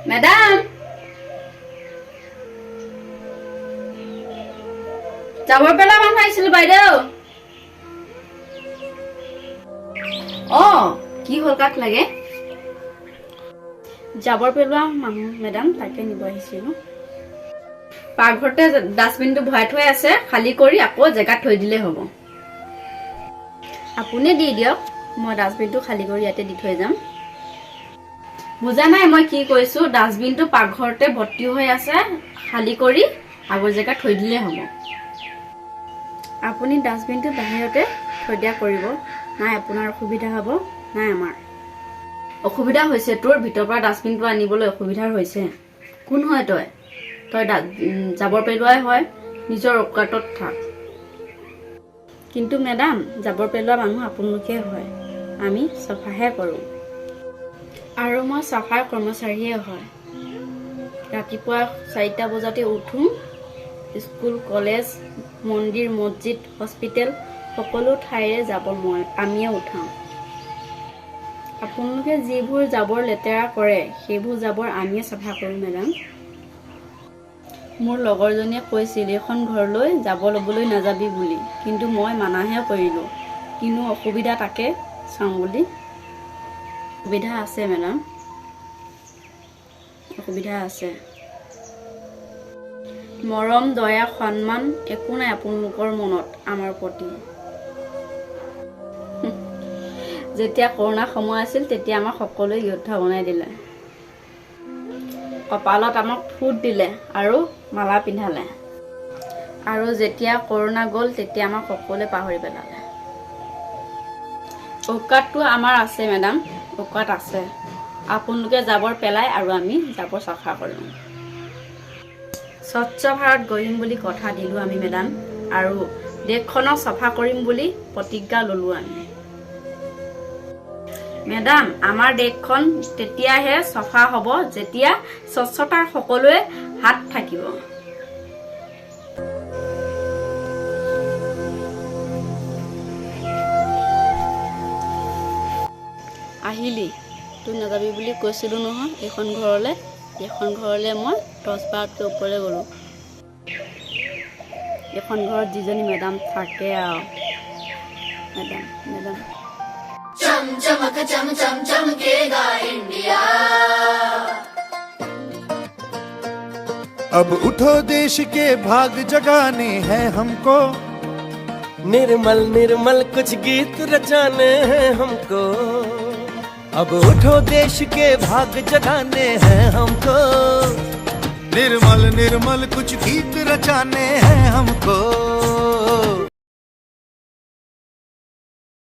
Madam, জাবৰ পেলোৱা মানুহ আহিছিলো বাইদেউ। অ, কি হ'ল? কাক লাগে? জাবৰ পেলোৱা মানুহ মেডাম, তাকে নিব আহিছিলো। পাকঘৰতে ডাষ্টবিনটো ভৰাই থৈ আছে, খালী কৰি আকৌ জেগাত থৈ দিলেই হ'ব। আপুনি দি দিয়ক, মই ডাষ্টবিনটো খালী কৰি ইয়াতে দি থৈ যাম। বুজা নাই মই কি কৈছো? ডাষ্টবিনটো পাকঘৰতে ভৰ্তি হৈ আছে, খালী কৰি আগৰ জেগাত থৈ দিলেই হ'ব। আপুনি ডাষ্টবিনটো বাহিৰতে থৈ দিয়া কৰিব। নাই আপোনাৰ অসুবিধা হ'ব, নাই আমাৰ অসুবিধা হৈছে। তোৰ ভিতৰৰ পৰা ডাষ্টবিনটো আনিবলৈ অসুবিধা হৈছে। কোন হয় তই? তই জাবৰ পেলোৱাই হয়, নিজৰ ঔকাতত থাক। কিন্তু মেডাম, জাবৰ পেলোৱা মানুহ আপোনালোকে হয়, আমি চফাহে কৰোঁ। আৰু মই চাফাই কৰ্মচাৰীয়ে হয়। ৰাতিপুৱা 4টা বজাতে উঠোঁ, স্কুল, কলেজ, মন্দিৰ, মছজিদ, হস্পিটেল সকলো ঠাইৰে জাবৰ আমিয়ে উঠাওঁ। আপোনালোকে যিবোৰ জাবৰ লেতেৰা কৰে, সেইবোৰ জাবৰ আমিয়ে চাফা কৰোঁ মেডাম। মোৰ লগৰজনীয়ে কৈছিল এইখন ঘৰলৈ জাবৰ ল'বলৈ নাযাবি বুলি, কিন্তু মই মানাহে কৰিলোঁ। কিনো অসুবিধা তাকে চাওঁ বুলি। অসুবিধা আছে মেডাম, অসুবিধা আছে। মৰম, দয়া, সন্মান একো নাই আপোনালোকৰ মনত আমাৰ প্ৰতি। যেতিয়া কৰোণা সময় আছিল, তেতিয়া আমাক সকলোৱে যোদ্ধা বনাই দিলে। কপালত আমাক ফুট দিলে আৰু মালা পিন্ধালে। আৰু যেতিয়া কৰোণা গ'ল, তেতিয়া আমাক সকলোৱে পাহৰি পেলালে। ঔকাতটো আমাৰ আছে মেডাম, ঔকাত আছে। আপোনালোকে জাবৰ পেলাই আৰু আমি জাবৰ চাফা কৰোঁ। স্বচ্ছ ভাৰত গঢ়িম বুলি কথা দিলোঁ আমি মেডাম, আৰু দেশখনক চাফা কৰিম বুলি প্ৰতিজ্ঞা ল'লোঁ আমি মেডাম। আমাৰ দেশখন তেতিয়াহে চফা হ'ব যেতিয়া স্বচ্ছতাৰ সকলোৱে হাত থাকিব। আহিলি? তই নাযাবি বুলি কৈছিলোঁ নহয় এইখন ঘৰলৈ। এইখন ঘৰলৈ মই 10 বাৰতকৈ ওপৰলৈ গ'লোঁ। এইখন ঘৰত যিজনী মেডাম থাকে আৰু, মেডাম, মেডাম। चम चमक चम चम चमकेगा इंडिया। अब उठो, देश के भाग जगाने हैं हमको। निर्मल निर्मल कुछ गीत रचाने हैं हमको। अब उठो, देश के भाग जगाने हैं हमको। निर्मल निर्मल कुछ गीत रचाने हैं हमको।